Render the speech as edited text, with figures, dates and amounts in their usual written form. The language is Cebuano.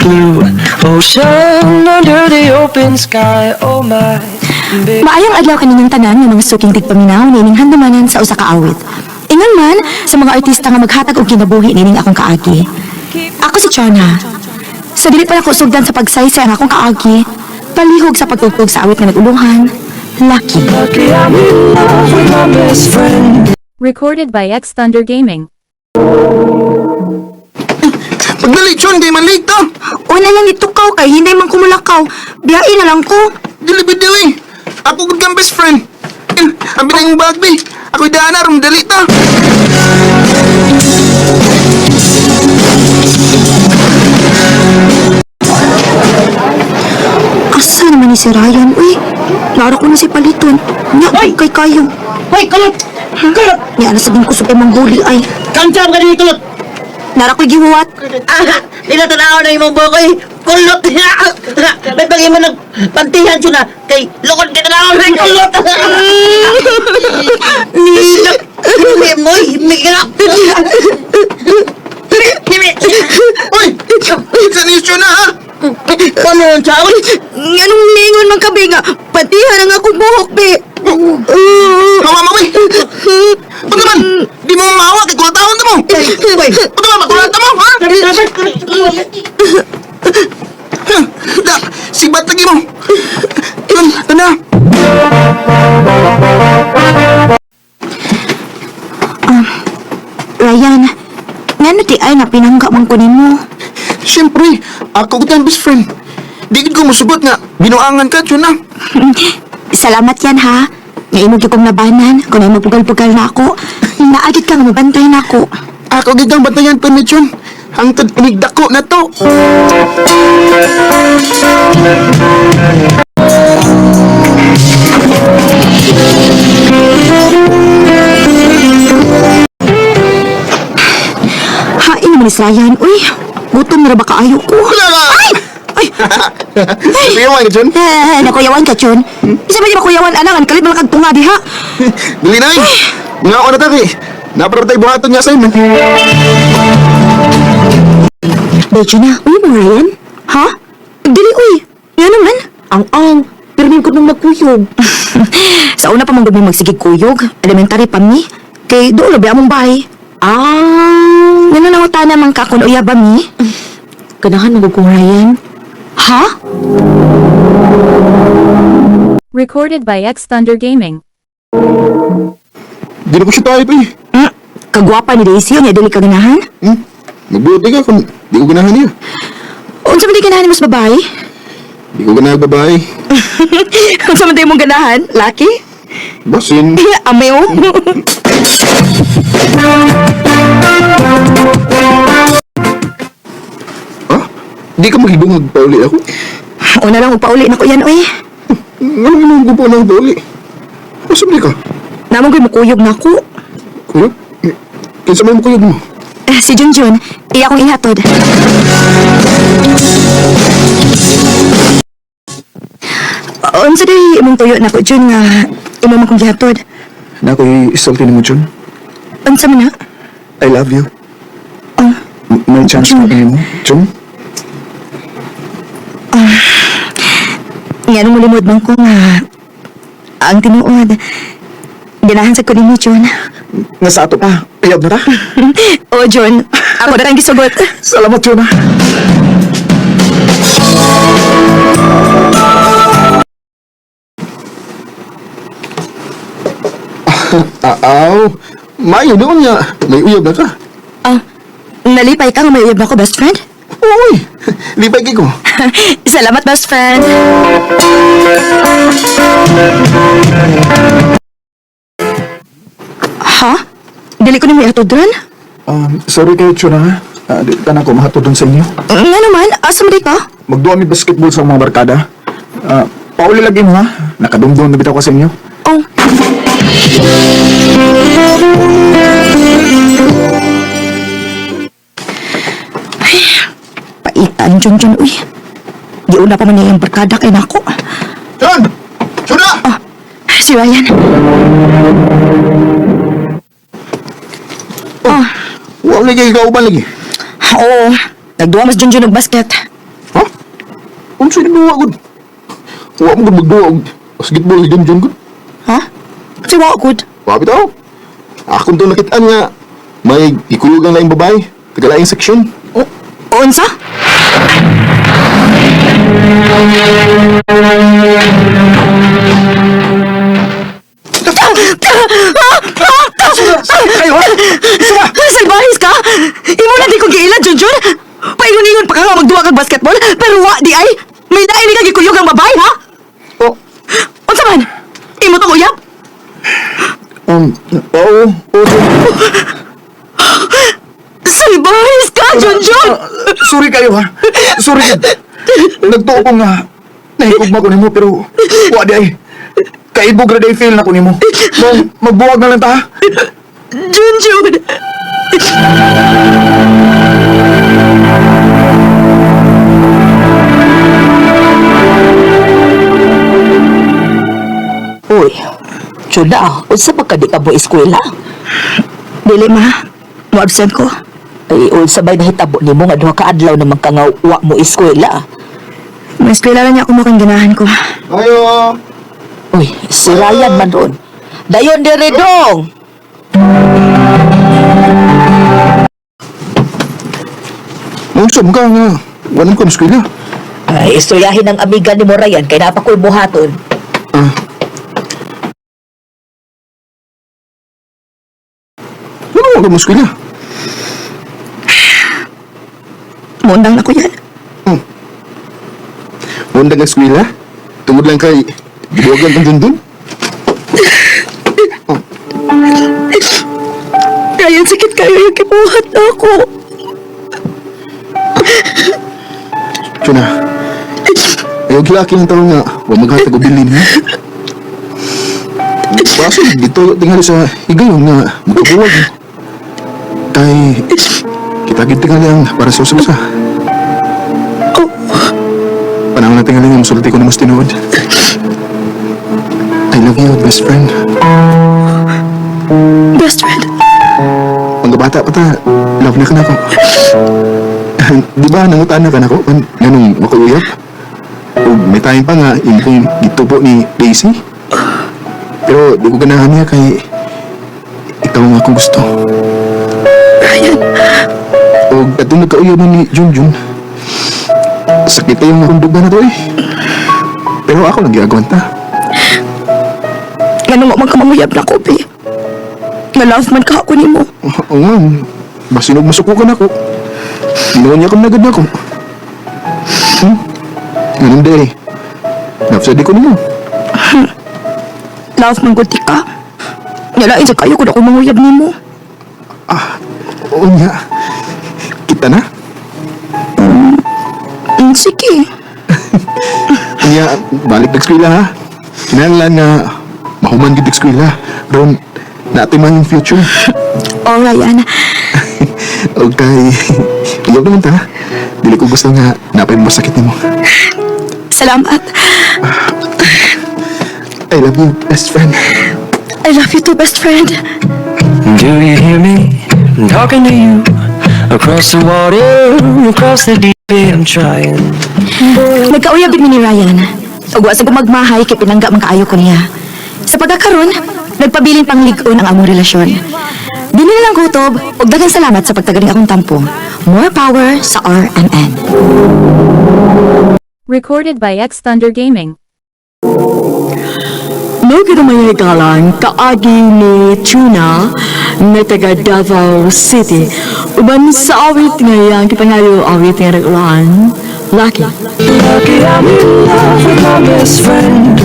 Blue ocean under the open sky. Oh my baby. Maayong adlaw kaninyong tanan nga mga suking tigpaminaw niining handumanan sa usa ka awit. Ingon man sa mga artista nga maghatag og kinabuhi niining akong kaagi. Ako si Chona. Sa dili pa nako sugdan sa pagsaysay ang akong kaagi, palihog sa pagtugtog sa awit nga naguluhan, Lucky. Lucky I'm in love with my best friend. Recorded by X Thunder Gaming. Pagdali, Chon, kay man late ta. Una lang itukaw kay hinay man kumulakaw. Biyain na lang ko. Dili ba dili? Ako gud kang best friend. Eh, ang bilang bag, bi. Ako'y daan na, rum dali ta. Asa naman ni si Ryan? Uy, laro ko na si Paliton. Nya, kay kayo. Hoy, kulot! Kulot! Nya, nasa din ko sa manghuli ay. Kansam ka din, kulot! Nara ko'y gihuwat. Ah, tinatanaw na imong bukoy. Kulot! May pag mo nagpantihan siya na kay lukod ka tanaw na kulot! Nilak! Himi mo, himi ka! Himi! Uy! Sa ni Chon na, ha? Paano ang tao? Anong ningon man kabi nga? Patihan ang akong buhok, be. Hawa mo, bi. Pag naman, di mo mahawa kay kulatahon na mo. Hoy! Pag naman, makulata mo, ha? Huh, Da, sibat lagi mo. Chon, ito na. Ryan, ngano ti ay nga pinangga man ko nimo? Siyempre, ako gud kang best friend. Di gud ko musugot nga, binuangan ka, Chon, na. Salamat yan ha. Nga imo gyud kong nabanan, kung ay magpugal-pugal na ako. Naagit ka nga mabantay na ako. Ako gid kang bantayan pa ni Chon. Hangtod inigdako na to. Hain naman ni si Ryan. Uy, gutom na ra ba kaayo ko? Wala ka! Ay! Ay! Sige mo, Chon. Eh, nakuyawan ka, Chon. Isa ba di makuyawan, alangan? Kalit man lang kag tunga diha. Dili na eh. Nga ako na tayo eh. Naparapatay buhaton niya sa'yo, man. Medyo na. Uy mo, Ryan? Ha? Dili, uy. Yan naman. Ang-ang. Pero ko nang magkuyog. Sa una pa man gud mi magsigig kuyog. Elementary pa mi. Kay doon labi among bahay. Ah. Ngano nangutana man ka kung uya ba mi? Ganahan mo kong Ryan. Ha? Recorded by X Thunder Gaming. Di na ko siya type eh. Kagwapa ni Daisy, unya dili ka ganahan? Hmm? Magbuti ka kung di ko ganahan niya. Unsa man di ganahan mas babae? Di ko ganahan babae. Unsa man di mong ganahan? Laki? Basin. Amayo? Ha? Di ka maghibong magpauli ako? Una lang upauli na ko yan, uy. Ano naman ko pa lang pauli? Asa ba di ka? Namang ko'y mukuyog na ako. Kuyog? Eh, kinsa may mukuyog mo? Eh, si Junjun, iya akong ihatod. Unsa day imong tuyo na ko, Jun, nga imo man kong gihatod. Na ako'y isulti ni mo, Jun. Unsa man na? I love you. Oh, May chance Jun. ka mo, Jun? Nga nung mulimod man ko nga ang tinuod. Ganahan sa ko nimo, Jun. Nasa ato pa. Iyab na ta. Oh, Jun, ako na kang gisugot. Salamat, Jun, ha. Aaw, maayo doon niya. May uyab na ka. Ah, nalipay ka nga may uyab na ko, best friend? Uy, lipay kay ko. Salamat, best friend. Ha? Dili ko ni mo ihatod ron? Sorry kayo, Chuna. Ha? Ah, di ka na ako mahatod dun sa inyo. Nga naman, asa mo di ka? Magduha mi basketball sa mga barkada. Ah, pauli lagi mo ha. Nakadumdum na bitaw ko sa inyo. Oh. Ay, paitan, Jun Jun, uy. Di una pa man niya yung barkada kay nako. Chun! Chuna! Oh, si Ryan. Oh, Wala lagi kauban lagi. oo. Nagduwa mas Jun Jun og basket. Ha? Unsa ni duwa gud? Wa mo gud magduwa og basketball si Junjun gud. Ha? Si wa gud. Wa bitaw. Akong to nakitaan nga may gikuyog ang laing babae, taga laing seksyon. O, unsa? Kayo ha? Salbahis ka? Imo na di ko giila, Junjun! Paingon-ingon pa ka nga magduwa kag basketball, pero wa di ay! May lain ka gikuyog ang babae, ha? Oh, Unsa man? Imo tong uyab? oo, oo. Salbahis ka, Junjun! Sorry kayo ha. Sorry gud. Nagtuo ko nga nahigugma ko nimo pero wa di ay. Kaibog ra day feel na ko nimo. Mong magbuwag na lang ta. ha? Junjun! Uy, Chuna, unsa ba ka di ka mo eskwela? Dili, ma. Mo-absent ko. Ay, unsa ba'y nahitabo nimo nga duha ka adlaw naman ka nga wa mo eskwela? May eskwela lang niya ako mukhang ganahan ko. Ayo. Uy, si Ryan man doon. Dayon dire dong. Unsa man ka nga walang ko eskwela. Ay, istoryahin ang amiga ni mo Ryan kay naa pa ko'y buhaton. Ah. Ano ka mo eskwela? Muundang na ko yan. Undang ang eskwela? Tungod lang kay gibuwagan kang dundun? Ryan, sakit kayo yung kibuhat na ako. Chuna. Ayaw gilaki ng tao nga wa maghatag og bilin ha. Baso dito tingali sa higayon nga magkabuwag. Kay kita gid tingali ang para sa usa. Oh. Panahon na tingali nga musulti ko na mas tinuod. I love you, best friend. Best friend. Ang bata pa ta, love na ka na ako. Di ba, nangutaan na ka na ako? Ganong makuuyap? O may time pa nga, imo kong gitubo ni Daisy. Pero di ko ganahan niya kay ikaw ang akong gusto. Ryan, O atong nagkauyab ni Junjun, sakit yung akong duga na to eh. Pero ako lang giagwanta. ganun man ka manguyab na ko, be. Na love man ka ako nimo. Oo nga, basinog masuko ka na ko. Ginawa niya kang nagad na ko. Ganun di eh. Nafsa di ko nimo. Love man gud ti ka. Nga lain sa kayo kung ako manguyab nimo. Ah, oo nga. Kita na. Sige. Kanya, balik nag-eskwela ha. Kinahanglan nga mahuman gid eskwela. Ron, natin man yung future. Oh, Ryan. Okay. Ayaw naman ta. Dili ko gusto nga napay mo masakit nimo. Salamat. I love you, best friend. I love you too, best friend. Do you hear me? I'm talking to you across the water, across the deep. I'm trying. Nagkauyab din mi ni Ryan. Ug wa sa gumagmahay kay pinangga man kaayo ko niya. Sa pagkakaron, nagpabilin pang lig-on ang among relasyon. Dili na lang kutob ug daghang salamat sa pagtagaling akong tampo. More power sa RMN. Recorded by X Thunder Gaming. No galang kaagi ni Tuna na taga Davao City. Uban sa awit ngayang kipangayo awit nga nag-ulan. Lucky. Lucky I'm in love with my best friend.